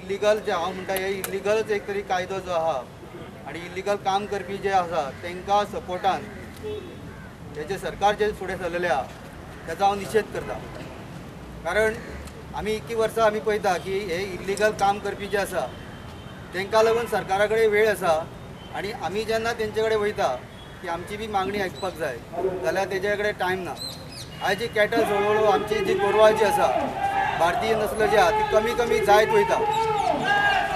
Illegal जे हांव म्हणटा हे इलिगलच एक तरी कायदो जो आहा आनी इलिगल काम करपी जे आसा तांकां सपोर्टान हे जे सरकार जे फुडें सरलेले आहा तेजो हांव निशेध करता. कारण आमी इतकी वर्सां आमी पळयता की हे इलिगल काम करपी जे आसा तांकां लागून सरकारा कडेन वेळ आसा आनी आमी जेन्ना तेंचे कडेन वयता की आमची बी मागणी आयकपाक जाय जाल्यार तेजे कडेन टायम ना. आयज जी कॅटल्स हळूहळू आमची जी गोरवां जी आसा भारतीय नस्ल जी आहा ती कमी कमी जायत वयता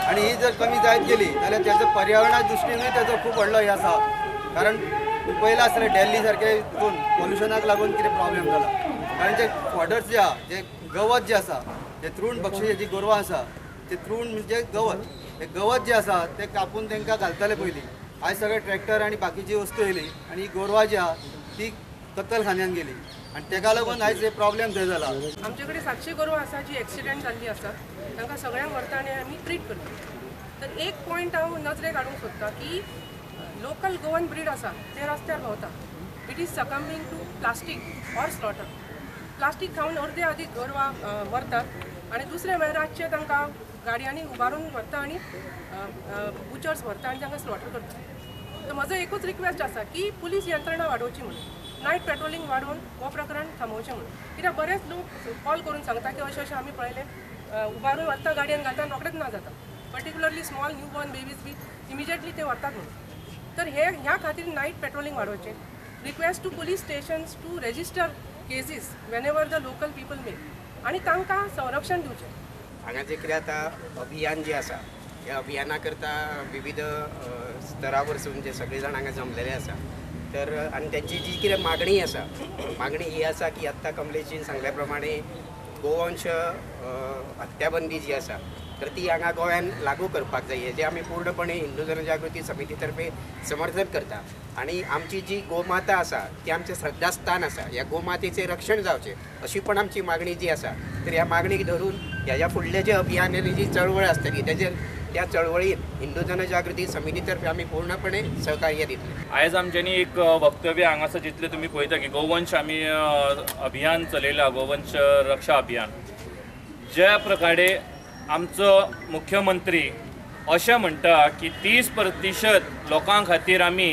आनी ही जर कमी जायत गेली जाल्यार तेजो पर्यावरणा दृश्टीनूय तेजो खूब व्हडलो हे आसा. कारण पयलां आसलें दिल्ली सारकें हितून पोल्युशनाक लागून कितें प्रॉब्लेम जाला. कारण जे फॉडर्स जे आहा जे गवत जे आसा जे तृण भक्षी जी गोरवां आसा ते तृण म्हणजे गवत, हे गवत जे आसा ते कापून तांकां घालताले पयलीं. आयज सगळे ट्रॅक्टर आनी बाकीची वस्तू येयली आनी ही गोरवां जी आहा ती कत्तलखान्यान गेली आनी तेका लागून आयज हे प्रॉब्लेम थंय जाला. आमचे कडेन 700 गोरवां आसा जी एक्सिडंट जाल्ली आसा, तांकां सगळ्यांक व्हरता आनी आमी ट्रीट करता. तर एक पॉयंट हांव नजरेक हाडूंक सोदता की लोकल गोवन ब्रीड आसा ते रस्त्यार भोंवता. It is succumbing to plastic or slaughter. Plastic खावन अर्दे आदी गोरवां मरतात आनी दुसरें म्हळ्यार रातचें तांकां गाडयांनी उबारून व्हरता आनी बुचर्स व्हरता आनी तांकां स्लॉटर करता. तर म्हजो एकूच रिक्वेस्ट आसा की पुलीस यंत्रणा वाडोवची म्हणून, नायट पेट्रोलिंग वाडोवन हो प्रकरण थांबोवचें म्हणून. कित्याक बरेच लोक कॉल करून सांगता की अशें अशें आमी पळयलें, उबारून व्हरता गाडयेन घालता आनी रोखडेच ना जाता. Particularly small new born babies be immediately ते व्हरतात म्हणून. तर हे ह्या खातीर नायट पेट्रोलिंग वाडोवचें. Request to police stations to register cases whenever the local people make आनी तांकां संरक्षण दिवचें. हांगा जें कितें आतां अभियान जें आसा ह्या अभियाना करता विविध स्तरा वरसून जे सगळे जाण हांगा जमलेले आसा तर आनी तेंची जी कितें मागणी आसा, मागणी ही आसा की आत्तां कमलेशीन सांगल्या प्रमाणे गोवंश हत्याबंदी जी आसा तर ती हांगा गोंयान लागू करपाक जाय, हेजें आमी पूर्णपणे हिंदू जनजागृती समिती तर्फे समर्थन करता. आनी आमची जी गोमाता आसा ती आमचें श्रद्धास्थान आसा, ह्या गोमातेचें रक्षण जावचें अशी पण आमची मागणी जी आसा तर ह्या मागणीक धरून ह्या फुडलें जें अभियान आनी जी चळवळ आसतली तेजेर त्या चळवळीत हिंदू जनजागृती समिती तर्फे आमी पूर्णपणे सहकार्य दितले. आयज आमच्यांनी एक वक्तव्य हांगासर जितलें तुमी पळयता की गोवंश आमी अभियान चलयलां, गोवंश रक्षा अभियान, ज्या प्रकारे आमचो मुख्यमंत्री अशें म्हणटा की 30% लोकां खातीर आमी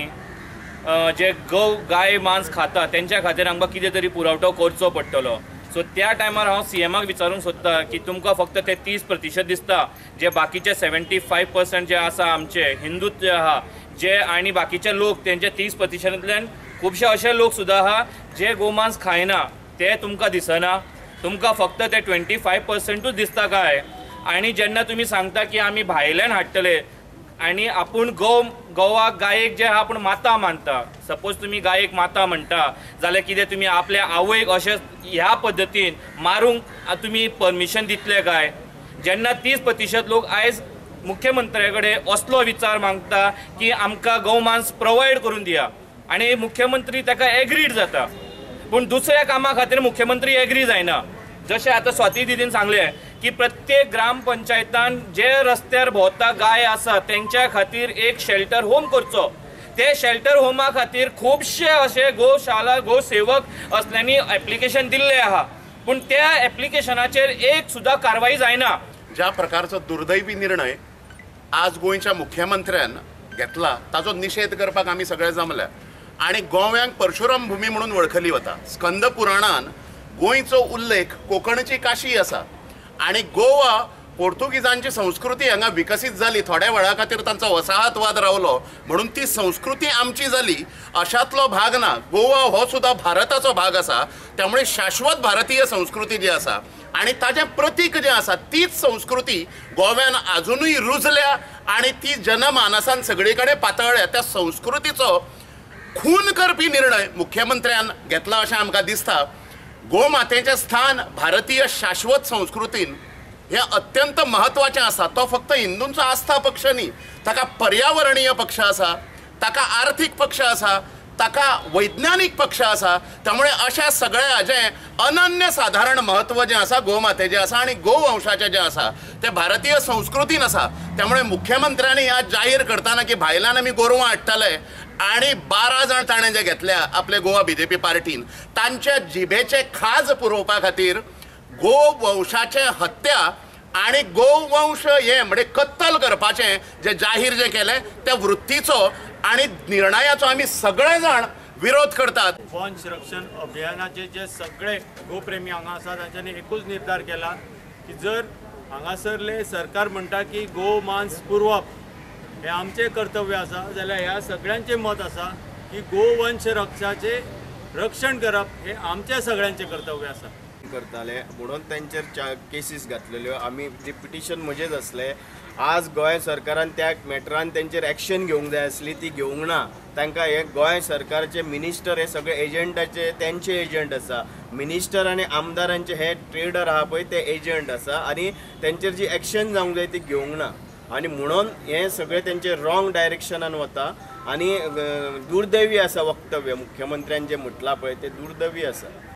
जे गव गाय मांस खाता तेंच्या खातीर आमकां कितें तरी पुरवठो करचो पडटलो. सो त्या टायमार हांव सीएमाक विचारूंक सोदता की तुमकां फक्त ते 30% दिसता, जे बाकीचे 75% जे आसा आमचे हिंदू जे आहा जे आनी बाकीचे लोक तेंचे 30%तल्यान खुबशे अशे लोक सुद्दां आहा जे गोमांस खायना, ते तुमकां दिसना, तुमकां फक्त ते 25%ूच दिसता काय? आनी जेन्ना तुमी सांगता की आमी भायल्यान हाडटले आनी आपूण गोवाक गायेक जे आहा आपूण माता मानता, सपोज तुमी गायेक माता म्हणटा जाल्यार कितें तुमी आपल्या आवयक अशें ह्या पद्दतीन मारूंक तुमी परमिशन दितले काय? जेन्ना 30% लोक आयज मुख्यमंत्र्या कडेन असलो विचार मागता की आमकां गोमांस प्रोवायड करून दिया आनी मुख्यमंत्री ताका एग्रीड जाता, पूण दुसऱ्या कामा खातीर मुख्यमंत्री एग्री जायना. जशें आतां स्वाती दिदीन सांगलें की प्रत्येक ग्रामपंचायतान जे रस्त्यार भोंवता गाय आसा तेंच्या खातीर एक शेल्टर होम करचो. ते शेल्टर होमा खातीर खुबशे अशे गोशाला गोसेवक असल्यांनी एप्लिकेशन दिल्लें आहा, पूण त्या एप्लिकेशनाचेर एक सुद्दां कारवाई जायना. ज्या प्रकारचो दुर्दैवी निर्णय आज गोंयच्या मुख्यमंत्र्यान घेतला ताजो निशेध करपाक आमी सगळे जमल्या आनी गोव्यांक परशुराम भूमी म्हणून वळखली वता. स्कंद पुराणान गोंयचो उल्लेख कोंकणची काशी आसा आनी गोवा पोर्तुगीजांची संस्कृती हांगा विकसीत जाली, थोड्या वेळा खातीर तांचो वसाहतवाद रावलो म्हणून ती संस्कृती आमची जाली अशातलो भाग ना. गोवा हो सुद्दां भारताचो भाग आसा, त्यामुळे शाश्वत भारतीय संस्कृती जी आसा आनी ताजें प्रतीक जें आसा तीच संस्कृती गोव्यान आजुनूय रुजल्या आनी ती जनमानसान सगळे कडेन पातळ्ळ्या. त्या संस्कृतीचो खून करपी निर्णय मुख्यमंत्र्यान घेतला अशें आमकां दिसता. गोमातेचें स्थान भारतीय शाश्वत संस्कृतीन हें अत्यंत महत्वाचें आसा. तो फक्त हिंदूंचो आस्था पक्ष न्ही, ताका पर्यावरणीय पक्ष आसा, ताका आर्थीक पक्ष आसा, ताका वैज्ञानीक पक्ष आसा. त्यामुळे अशा सगळ्या जें अनन्य साधारण महत्व जें आसा गोमातेचें आसा आनी गोवंशाचें जें आसा तें भारतीय संस्कृतीन आसा. त्यामुळे मुख्यमंत्र्यांनी आज जाहीर करतना की भायल्यान आमी गोरवां हाडटले आनी 12 जाण ताणें जे घेतल्या आपले गोवा बीजेपी पार्टीन तांच्या जिबेचे खाज पुरोवपा खातीर गोवंशाचे हत्या आनी गोवंश हे म्हणजे कत्तल करपाचें जे जाहीर जे केलें त्या वृत्तीचो आनी निर्णयाचो आमी सगळे जाण विरोध करतात. वंश रक्षण अभियानाचे जे सगळे गोप्रेमी हांगा आसा तांच्यांनी एकूच निर्धार केला की जर हांगासरले सरकार म्हणटा की गोमांस पुरवप हें आमचें कर्तव्य आसा, जाल्यार ह्या सगळ्यांचें मत आसा की गोवंश रक्षाचें रक्षण करप हें आमचें सगळ्यांचें कर्तव्य आसा. करताले म्हणून तेंचेर केसीस घातलेल्यो. आमी जे पिटिशन म्हजेच आसले. आज गोंय सरकारान त्या मॅटरान तेंचेर एक्शन घेवंक जाय आसली, ती घेवंक ना. तांकां हे गोंय सरकारचे मिनिस्टर हे सगळे एजंटाचे तेंचे एजंट आसा. मिनिस्टर आनी आमदारांचे हे ट्रेडर आहा पळय ते एजंट आसा आनी तेंचेर जी एक्शन जावंक जाय ती घेवंक ना आनी म्हणून हे सगळे तेंचे रॉंग डायरेक्शनान वता आनी दुर्दैवी आसा वक्तव्य मुख्यमंत्र्यान जे म्हटलां पळय ते दुर्दैवी आसा.